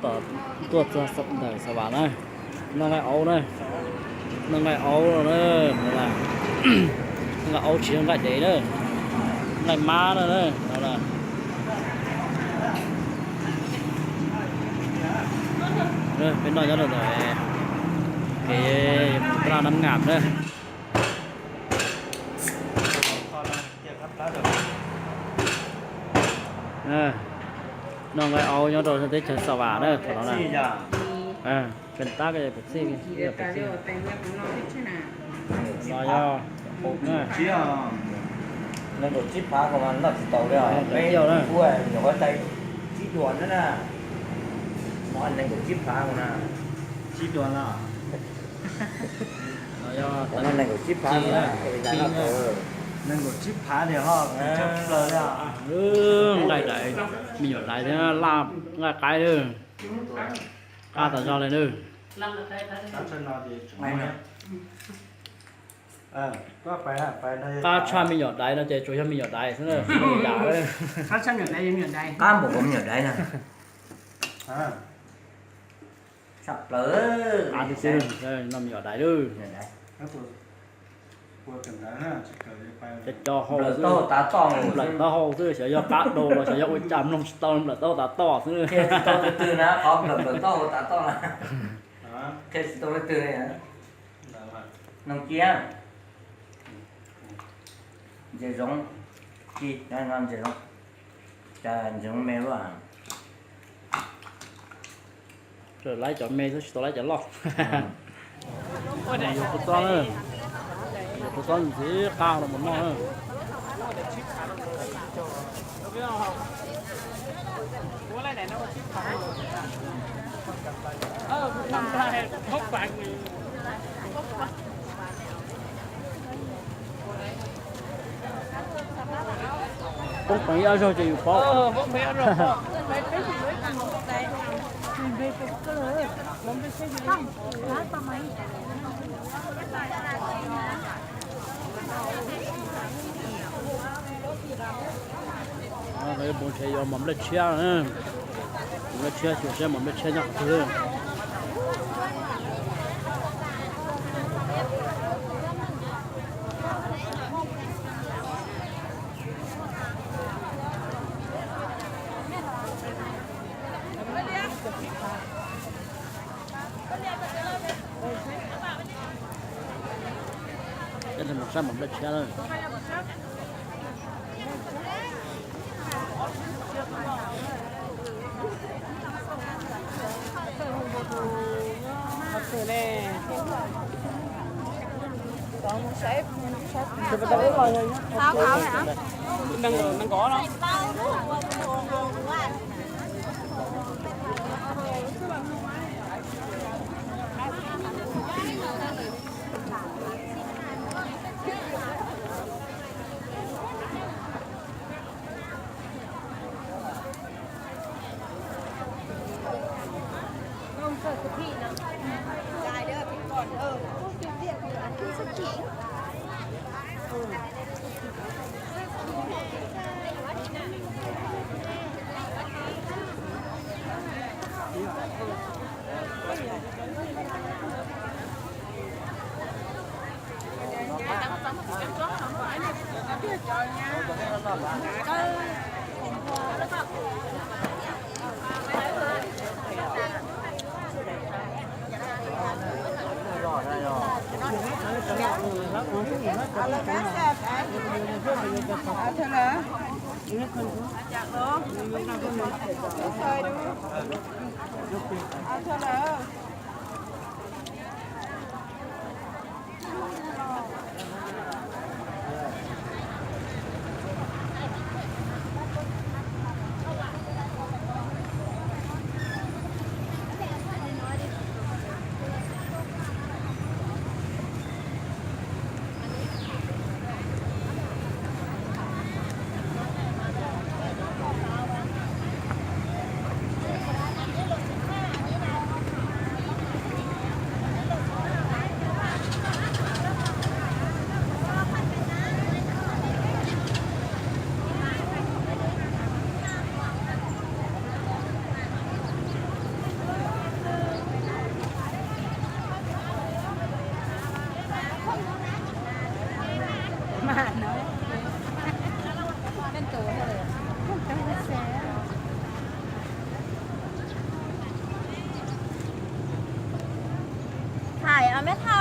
Tom tuaj txog ntawm Xav Vam na, noj nqaij aub na, noj nqaij aub no na, nqaij aub tsis yog nqaij dev na, nqaij mab na na. Peb noj nyob rau ntawm kev mus Taj Nam Ngam na. Noj nqaij aub nyob rau teb chaws Xav Vam na, thaum no na. Pem tab pem txij, pem txij. No yog nees nkaum tsib phav, noj tsis tau li. Peb kuj nyuam qhuav tau tsib duas na. No nees nkaum tsib phav na. Tsib duas no. Nees nkaum tsib phav, nees nkaum tsib phav tias ho tshaj plaws li. Nqaij daiv, me nyuam daiv thiab laj nqaij qaib, qab tas zog li na. Qab tshaj me nyuam daiv no ces tsuas yog me nyuam daiv xwb na, tsis yog yam. Qab tshaj me nyuam daiv, me nyuam daiv. Qab npaum nkaus me nyuam daiv na. Tshaj plaws. Qab twb xwb, no me nyuam daiv lawm. Cov cov hau xwb, nplawm taub hau xwb, xyov yog qab dau los xyov yog ua cas mloog tsis tau, nplawm taub hau tas toj xwb. Qhia tsis tau leej twg na, qhov nplawm nplawm taub hau tas toj na. Qhia tsis tau leej twg li. Noog ci, ntses zoov ci, ntses zoov, cas ntses zoov me luaj. Tsuas laib cov me xwb tsis tau laib cov loj. Yuav kua txob na, yuav kua txob ntxiv qab los mus noj na. Poob peev ib ob zaug ces yus paub. Lawv yuav mus nrhiav yuav mos nplej tshiab, mos nplej tshiab, xyuas seb mos nplej tshiab nyob qhov twg. Peb mus saib mos nplej tshiab na.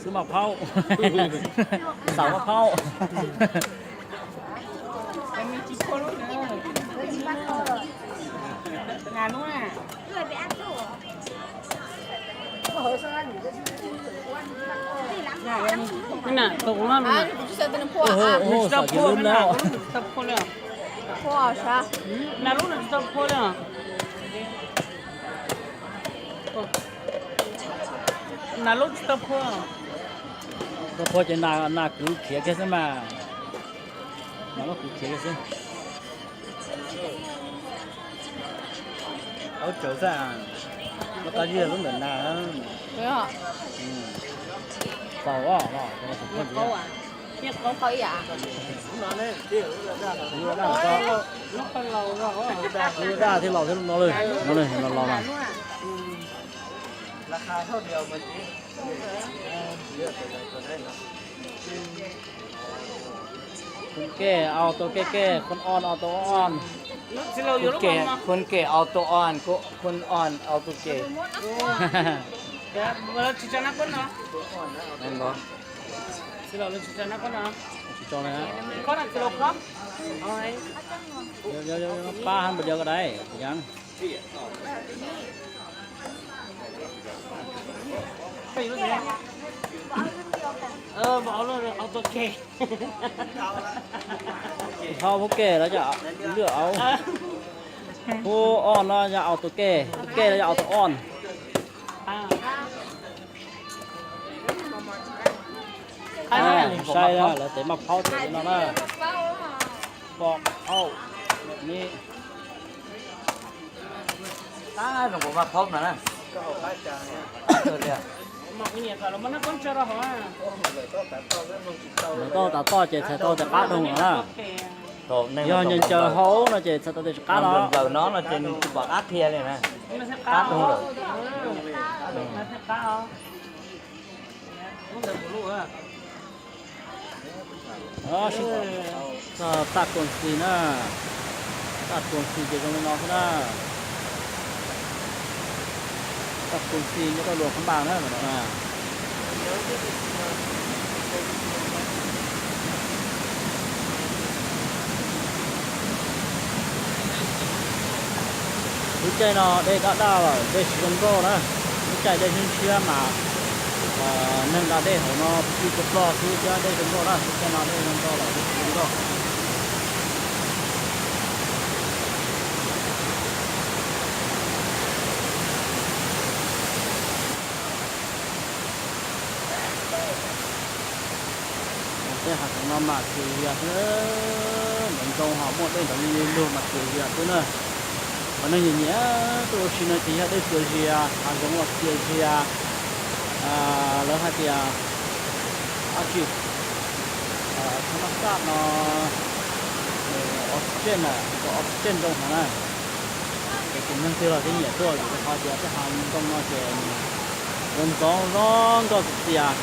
Xwb maj phaub. Xav maj phaub. Tau phua ces nas kwv khiav kiag xwb mas. Nas loj kwv khiav kiag xwb. Aub tsaws xwb, lub qab zib lub ntawm nas. Tau, lub daj thiab los thiab no, no los mas. Khun kej au tau kej kej, khun on au tau on. Khun kej au tau on, khun on au tau kej. Tsis tso li. Pab hab npua diav ko dais, hau hub ke los yog lwj aus, hub on no yog aus tus ke, tus ke los yog aus tus on. Saib na, lawv tes maj phaub tes li no na. Pom au, ni. Lawv tau tav toj ces txhais tau tias qab dhau na. Yog ncaws ncaws hauv no ces txhais tau tias tsis qab los. Qab dhau lawm. Sib txog taj kuas xis na, taj kuas xis ces zoo li no xwb na. Taj kuas xis nyob rau Luas Phab Npas na, no na. Lub caij no dej daj daj lawm, dej tsis zoo nkauj na. Lub caij dej tshiab tshiab mas neeg da dej hauv no pw tsuj plog xwb thiab dej zoo nkauj na. Lub caij no dej zoo nkauj lawm, dej tsis zoo nkauj. Tej hav zoov no mas txias zias xwb, nrov ntoo ho muaj dej nrov li lug mas txias zias xwb na. Cov neeg nyiam nyiam tuaj ua si no ces yog dej txias zias, hav zoov los txias zias. Lawv hais tias dab tsi, thab mab xaj no oxygen na, oxygen zoo heev na. Ces tus neeg twg los thiaj nyiam tuaj vim rau qhov tias tej hav ntoo no ces zoo ntxov zoo nkauj txias txias.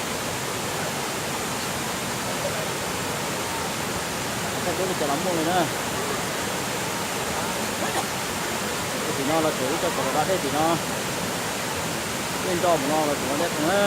Tej tub li cas los muaj li na. Tim no los tseem ib co kaum da dej tim no. Dej nto mus no los tseem ua dej qees na.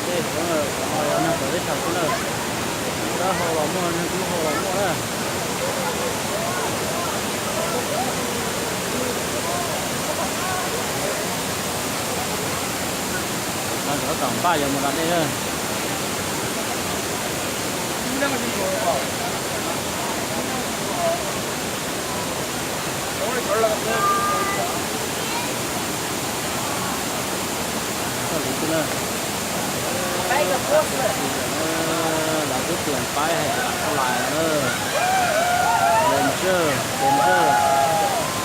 Dej hauv no yog neeg txawv teb chaws xwb na. Dab hau los muaj, neeg dub hau los muaj na. No cov tom npaj yuav mus da dej na. Koj li xwb na. Lawv twb tias paib hais tias lam tau lais na. Danger, danger.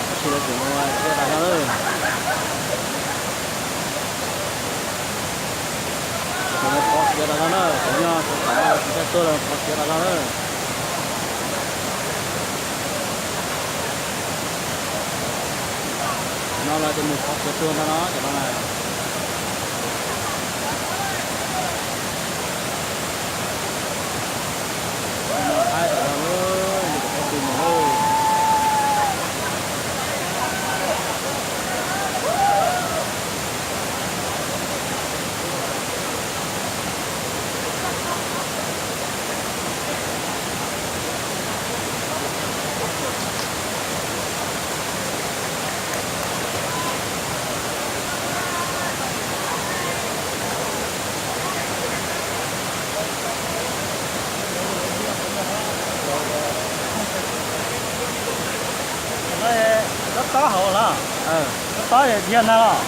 Tab sis lawv tseem mus khiav tas zog lawm. Lawv tseem mus qhov khiav tas zog na, cov nyob sawv tom no lawv tsis txawj tuag, lawv qhov khiav tas zog na. No lawv tseem mus qhov khiav tuag ntag no cov no na. Haib tas zog lawm, nws kom qhov twg mus lawm. Tob hauv los? Tob dhia ntag los?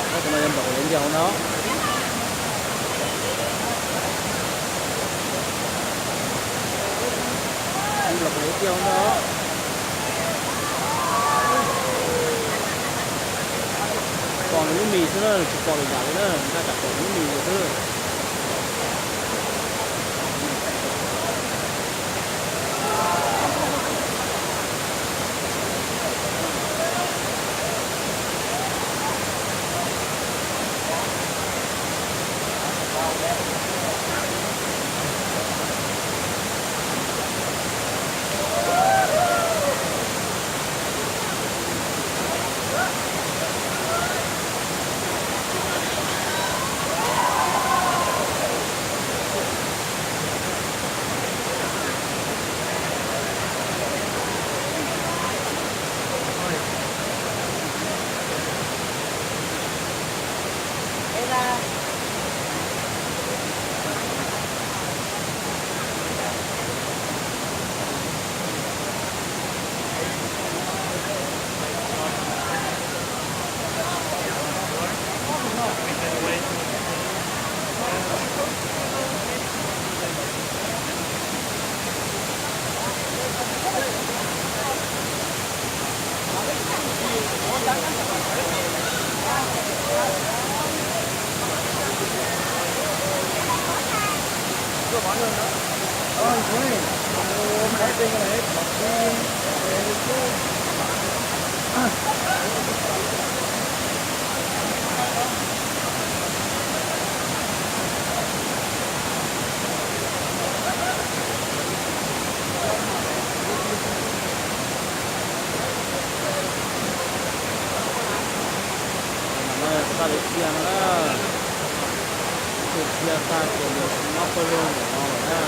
Tus no yuav nplog kuv li tiag no. Nplog kuv li tiag no. Pom nws lub mis xwb na, tsis pom lwm yam li na, nqa tsam pom nws lub mis xwb. Tus no tag li tsiaj no na, tus tsiaj tag ces nws nyob pawg lug ntawm no lawm na.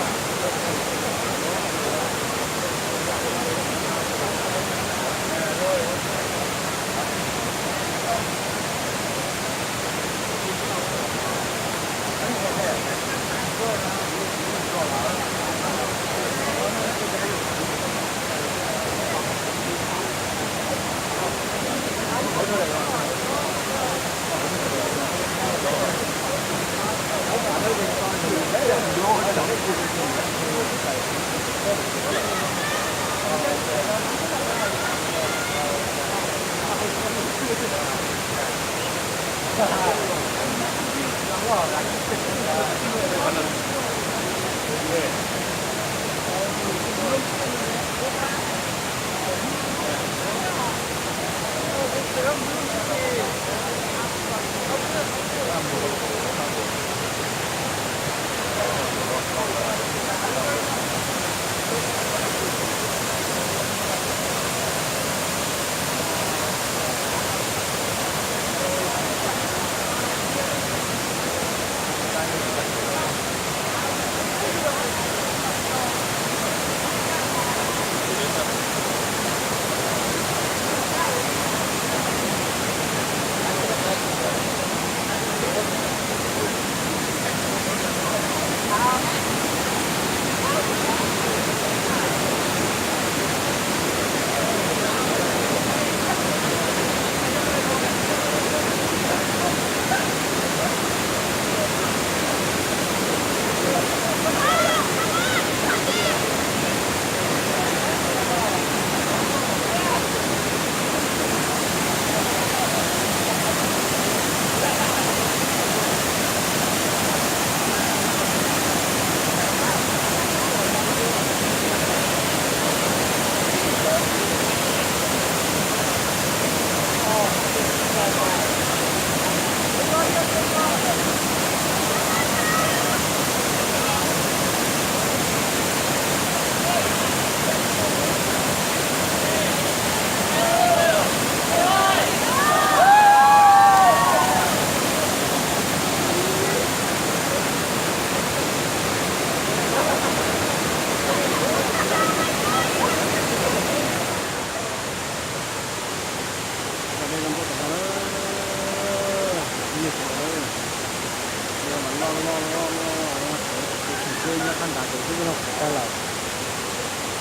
Qab nrad ces twb muaj tag lawm,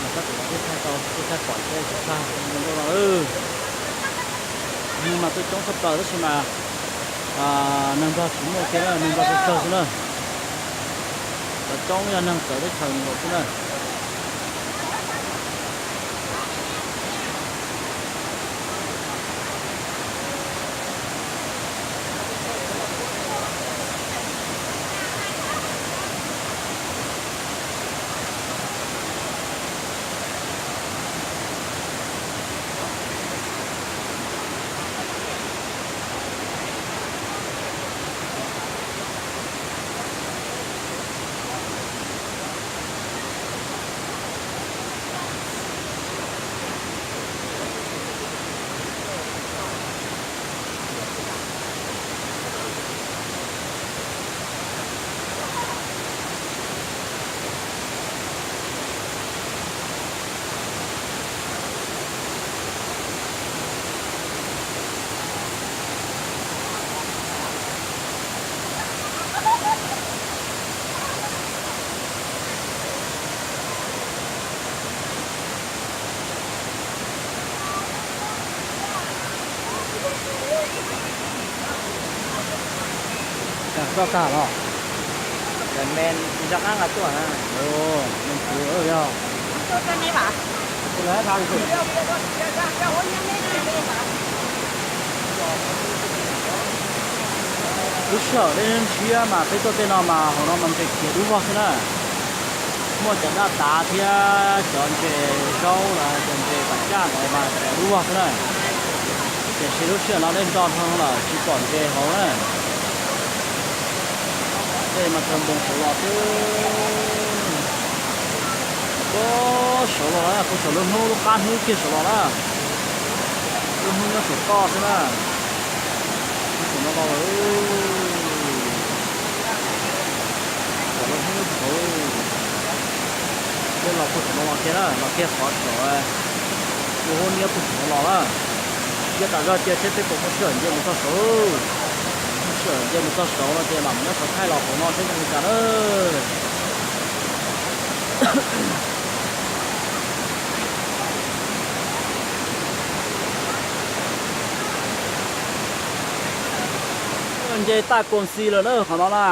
mas koj tus no thiaj thaij tau, thiaj thaij pom thiab tsis tag no. Neeg mas tuaj coob tshaj plaws tab sis mas neeg Nplog tsis muaj kiag na, neeg Nplog tsawg tsawg xwb na. Cov coob yog neeg txawv teb chaws nkaus xwb na. Toj tag los? Cov me tsis nco qab nqa tuaj na. Tus yog lub sij hawm dej ntshiab mas peb tuaj tej no mas hauv no mas ntses khiav dub vog xwb na. Muaj cov daj tav thiab cov ntses zaub los cov ntses pam caj ntawd mas khiav dub vog xwb na. Tiam sis lub sij hawm no dej nro dhau lawm tsis pom ntses hauv na. Dej mas tawg npoos saud los xwb. Puag saud los na, puag saum lub hnub lub qab hnub kiag saud los na. Lub hnub nyob saum toj xwb na. Lub saum no los lawm. Saum lub hnub saud. Dej los puag saum no los kiag na, los kiag qhov saum ua hauv niab puag saum no los na. Ntsia tas zog cia seb peb puas muaj sij hawm nce mus txog saud. Muaj sij hawm nce mus txog saud no ces mam nyob saud thaij los hauv no seb zoo li cas na. Nce taj kuam xis lawm na qhov no na.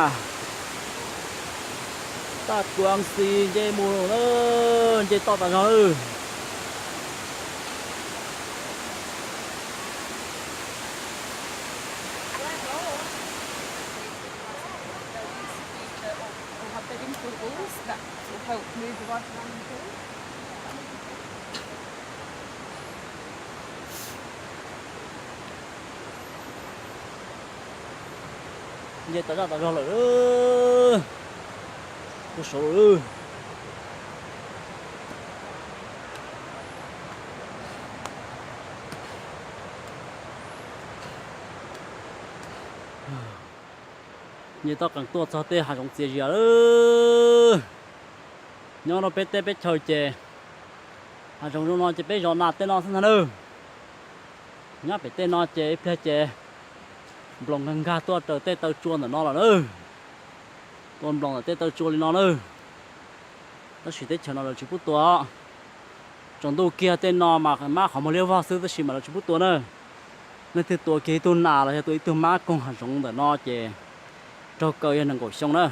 Taj kuam xis nce mus na, nce toj tas zog lawm. Nce tas zaj tas zog lawm. Puag saud lawm. Nce toj qees tuaj txog tej hav zoov txias zias lawm. Nyob rau peb teb peb chaws ces hav zoov zoo no ces peb zov nas tej no xwb ntag nawb. Nyob pem tej no ces ib pliag ces nploos nkag nkag tuaj raws tej taw tsua ntawm no lawm na. Tua nploos ntawm tej taw tsua li no na. Tab sis teb chaws no lawv tsis pub tua. Tsaus ntuj kiag tej no mas mab qhov muag liab vog xwb tab sis mas lawv tsis pub tua na. Leej twg tua kiag ib tug nas los yog tua ib tug mab koog hav zoov ntawm no ces raug kaw yog nees nkaum xyoo na.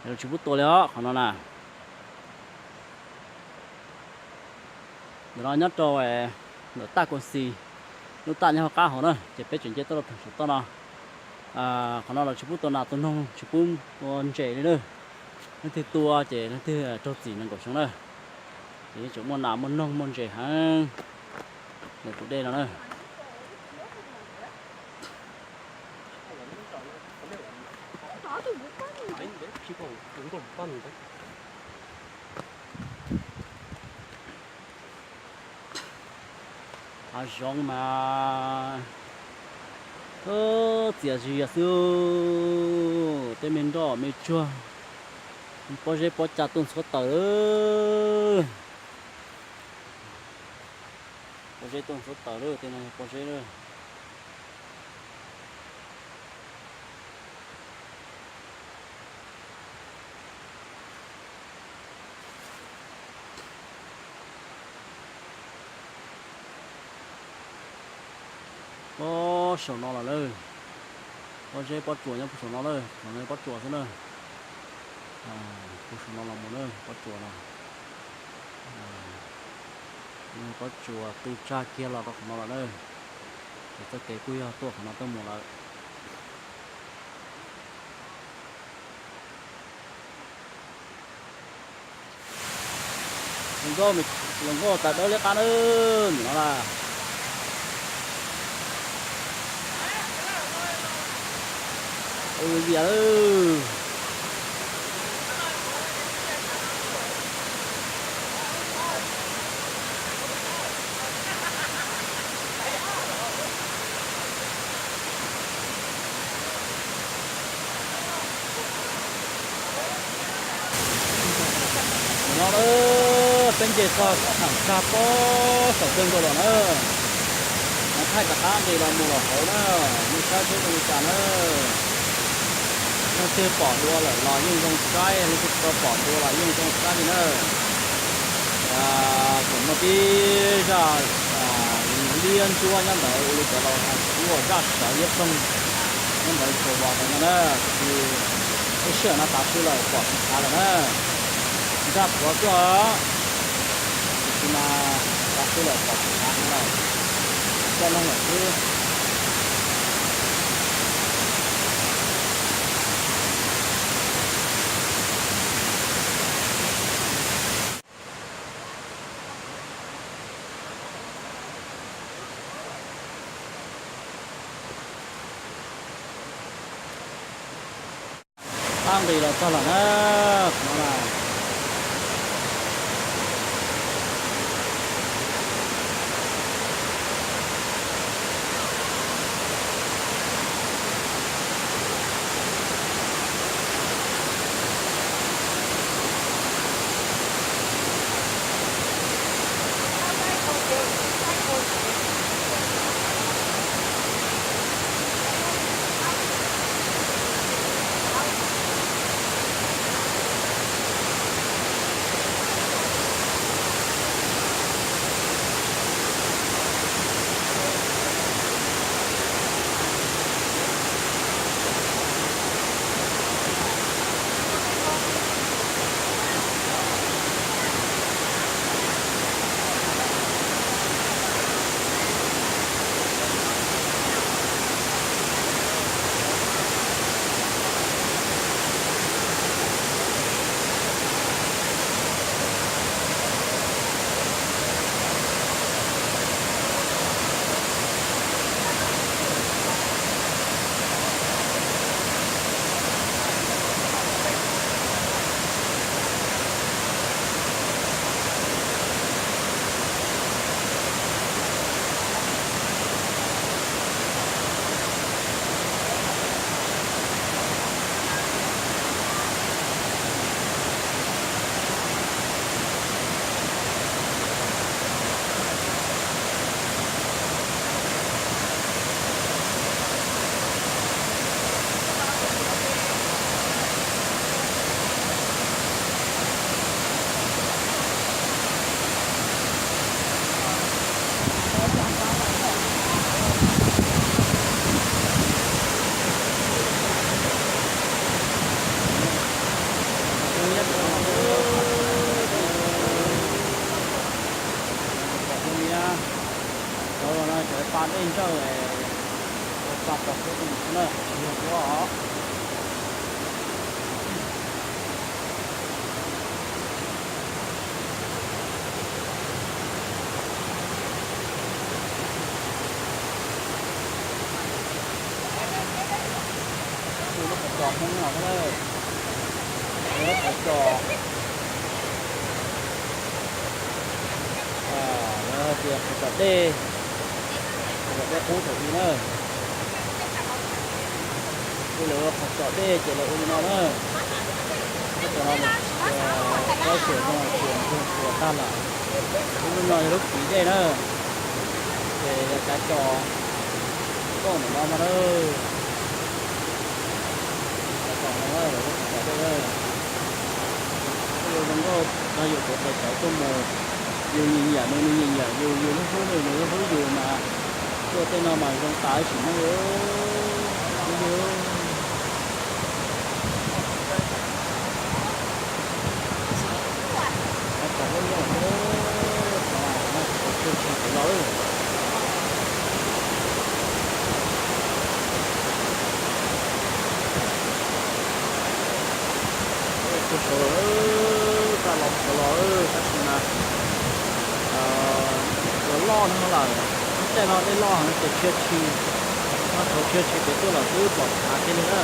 Lawv tsis pub tua li os qhov no na. Ntawm no nyob rau ntawm taj kuam xis, lub taj nyob hauv qab hauv na ces peb tseem nce tuaj rau pem saum toj no. Qhov no lawv tsis pub tua nas tua noog tsis pub tua ntses li na. Leej twg tua ces leej twg raug txim nees nkaum xyoo na. Ces yeej tseem muaj nas muaj noog muaj ntses heev ntawm tus dej no na. Hav zoov mas txias zias xwb, tej me nroj me tsuag, pob zeb pob ca tuaj ntxhuav taws. Pob zeb tuaj ntxhuav taws lawm, tej no yog pob zeb lawm. Pob saum no los lawm. Pob zeb pob tsuas nyob puag saum no lawm, no pob tsuas xwb na. Puag saum no los mus na, pob tsuas no. Pob tsuas twb tsag kiag los rau qhov no lawm na. Ces txoj kev kuj yog tuaj qhov no tuaj mus lawm. Zoo nkauj tas dawb liab qab na, nim no na. Ua vias lawm. No na, peb nce txog thaj tsag pob saum kawg nkaus lawm na. No thaij rov qab nqis los mus lawm hauv na, nej saib seb zoo li cas na. Leej twg pom dua lawm los yeej zoo saib, leej twg tsis tau pom dua los yeej zoo saib li na. Tseem muaj tib zaj liab ntsuab nyob ntawd ua li cov laus hais tias zaj sawv liab ploog nyob ntawd tshua vos ntawd no na, tiam sis lub sij hawm no tav su lawm pom tsis hav lawm na. Zaj puav xwb os, tiam sis mas tav su lawm pom tsis hav lawm, coj loog lawm xwb. Qab nqis los txog lawm na, qhov no na. Pom phooj ywg, cov no cov pa dej ntsawj, pa pos huab tus mus xwb na, tsis yog huab os. Lub qhov tsos Hmoob no na, lub qhov tsos, lawv hais tias qhov tsos dej, qhov tsos dej qub thaum ub na. Ces lawv ua qhov tsos dej ces lawv ua li no na. Lub qhov no nws tsis tshua, tshua zoo, tshua ntug tshua tag lawm. Lub no yog lub kiv dej na. Ces yog cav tsos nkauj ntawm no mas na. Cav tsos no lawv lub qhov tsos dej na. Kuj yuav zoo nkauj txog yus tus qe cawv tuaj mus, yus nyiam nyiam nws, nws nyiam nyiam yus, yus hlub hlub nws, nws hlub hlub yus mas Tuaj tej no mas zoo tas sim neej li. Tab tom ua liaj, tab tom tsiag tshis pem los lawm. Tuaj saud lawm, tab los saud los, tab sis mas tsuas loj no lawm. Lub caij no dej loj heev ces tsiag tshis, noj tshauv tsiag tshis ces tuaj los twb pom hav kiag li na.